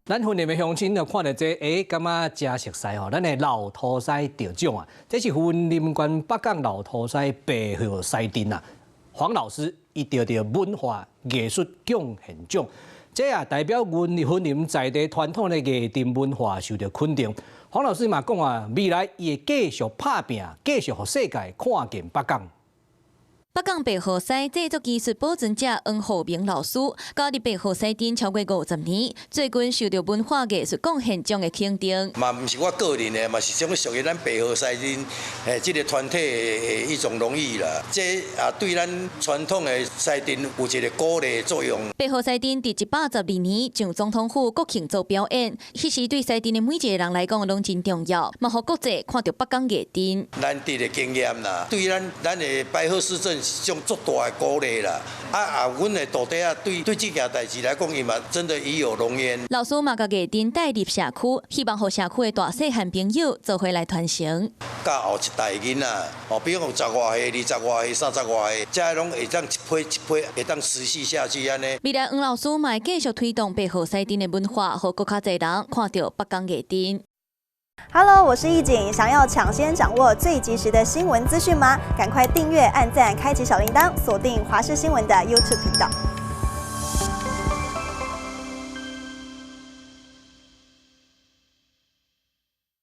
咱雲林的鄉親就看著這，欸，感覺誠熟似吼？咱的老塗師得獎啊！這是雲林縣北港老塗師白鶴獅陣啊，黃老師伊得著文化藝術貢獻獎，這也代表雲林在地傳統的藝陣文化受著肯定。黃老師嘛講啊，未來伊會繼續拍拚，繼續予世界看見北港。北港白鶴獅製作技術保存者黃浩明老師，加入白鶴獅陣超過50年，最近受著文化藝術貢獻獎的肯定。嘛，毋是我個人的，嘛是種屬於咱白鶴獅陣這個團體的一種榮譽啦。這也對咱傳統的獅陣有一個鼓勵作用。白鶴獅陣佇112年上總統府國慶做表演，彼時對獅陣的每一個人來講攏真重要，嘛予國際看著北港藝陣。難得的經驗啦，對咱的白鶴獅陣是種足大的鼓勵啦。啊，阮的徒弟啊，對這件代誌來講，伊嘛真的與有榮焉。老師嘛共藝陣帶入社區，希望予社區的大細漢朋友做伙來傳承。教後一代囡仔，哦，比如講十外歲、二十外歲、三十外歲，這攏會當一批一批會當持續下去按呢。未來黃老師嘛會繼續推動白鶴獅陣的文化，予閣較濟人看著北港藝陣。 Hello，我是易景，想要搶先掌握最及時的新聞資訊嗎？趕快訂閱、按讚、開啟小鈴鐺，鎖定華視新聞的 YouTube 頻道。